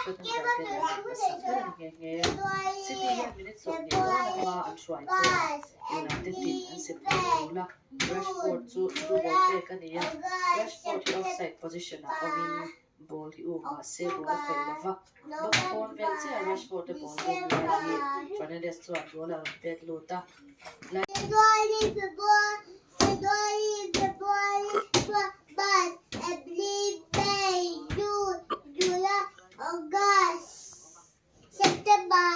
Tottenham ten an hmasak ber a ni nghe nghe. City hian minute 20 dawn a hma an hruai hnuah United in an si phur thul a, Rashford chu through ball pek a ni a, Rashford hi offside position ah awmin ball hi um mahse ball a khawih lova, box pawn vel chiah Rashford a ball lum lai hi Fernandes chuan ball a rawn pet lut a. February, February, March, April, May, June, July, August, September,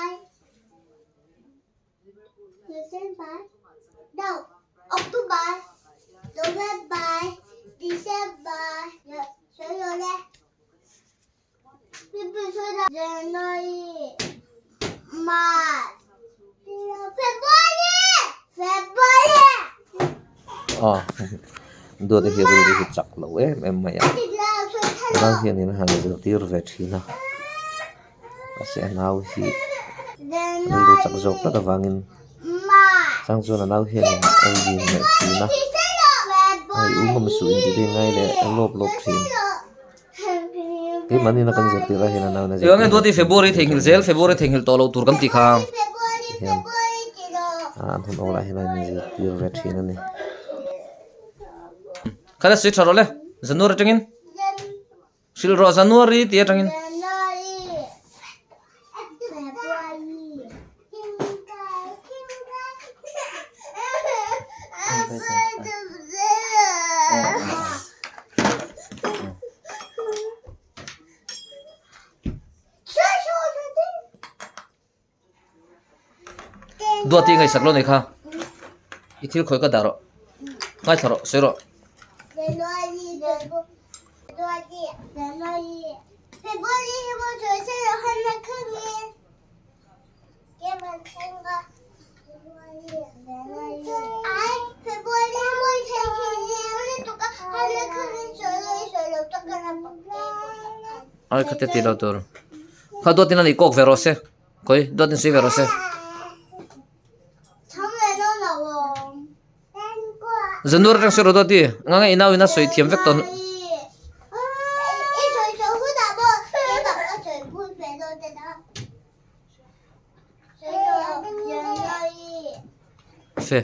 December, no, October, November, December, January, March, February, February. Ah, duat hi rilru hi chak lo em em mai a, nau hianin a han zirtir ve thin a, mahse a nau hi rilru chak zawk tlat avangin chang chuan a nau hianin a zin leh thin a, a i u ngam suh intih te hi ngai leh lawp lawp thin. Keimahni na kan zirtir ah hian a nauna zirtir Enge duati February theihnghilh zel February theihnghilh tawh loh tur kan tih kha. Hian an hun awlah hian a inzirtir ve thin a ni. Khala sui tha rawh le January atangin hrilh rawh January tih atangin. Duati ngaihsak lo nei kha i thil khawi ka dah rawh ngaithla rawh sawi rawh. Ai khate ti lo tur kha duatin a nih kawk ve rawh se khawi duatin sawi ve rawh se. Zanur atang sawi rawh duati anga nge i nau in a sawi thiam vek tawh. Fe.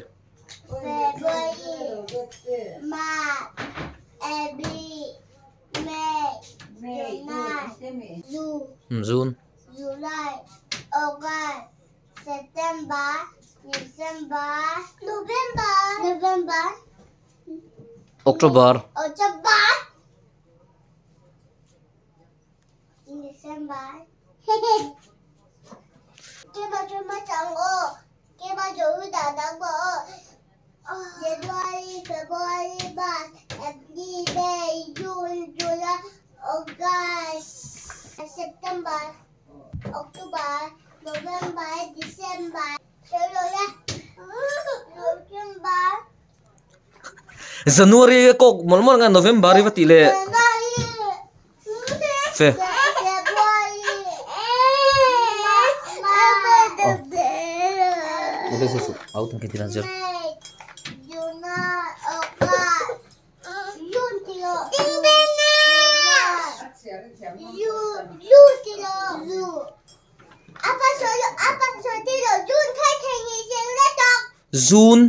June. July, August, September, December, November, November, October. October, December. January, February, March, April, May, June, July, August, September, October, November, December. November. January kawk mawlh mawlh nga November i va tih leh fe. June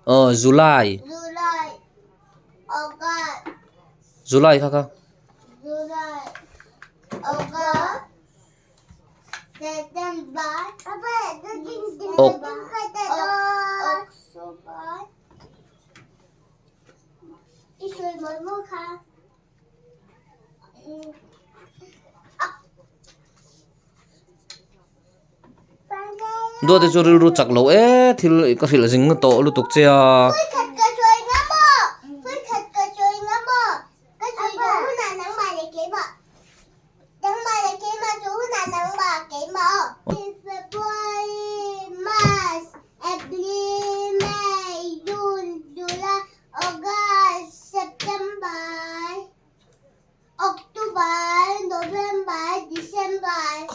aw July July kha kha. Ok. Duate chu rilru chak lo e thil ka hrilh zing tawh lutuk che a.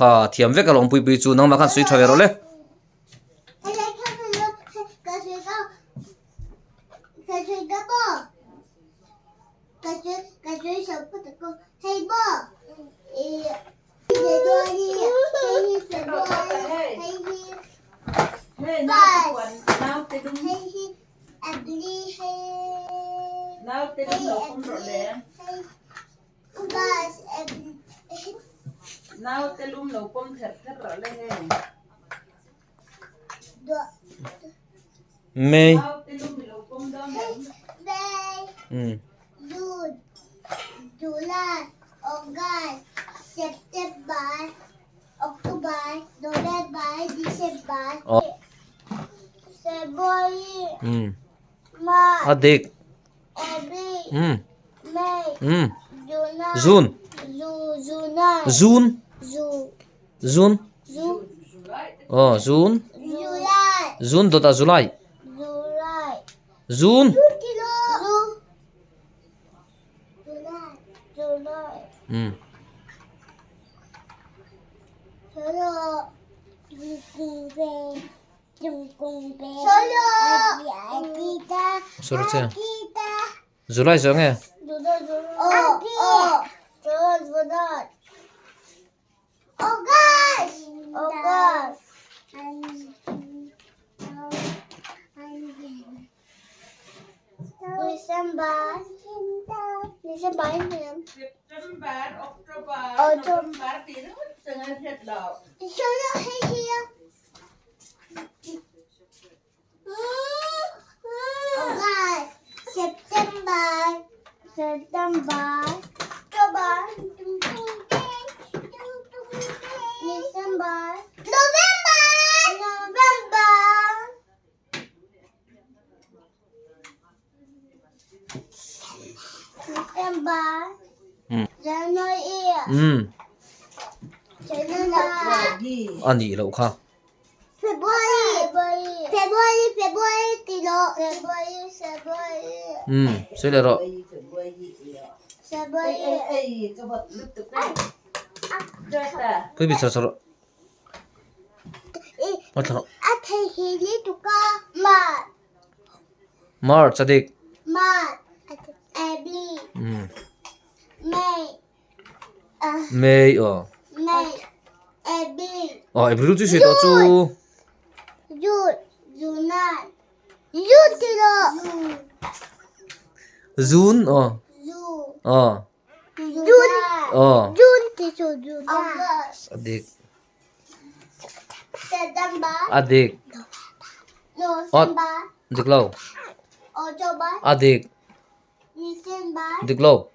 Kha thiam vek alawm puipui chu nangmah khan sawi tha ve rawh le. May. May, June, July, August, September, October, November, December, February, March, A dik. April, May, July, June. July, June. June. Aw June. July, June dawtah July. July. June. Sorry che. July zawh nge? September, September, October, December, November, November. December, January, January, A nih loh kha. February, February, February ti lo. February, February. Umm, sawi leh rawh. February. Pui bi char char rawh. A thla rawh. A thei hi li tuk a. March. March a dik. March, April, May. May aw. May, April. Aw April chu sawi tawh chu. June, July. June ti lo. June aw. June. Aw. June. Aw. June ti chu July. August. A dik. September. A dik. November. Dik lo. October. A dik. December. Dik lo.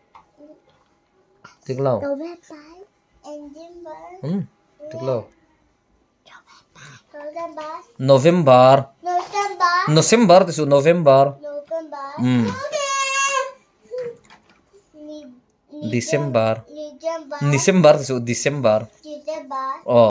Dik lo. November. December. Um, dik lo. November. November. November. November ti suh November. November. Um. December. December. December ti suh December. December. Aw.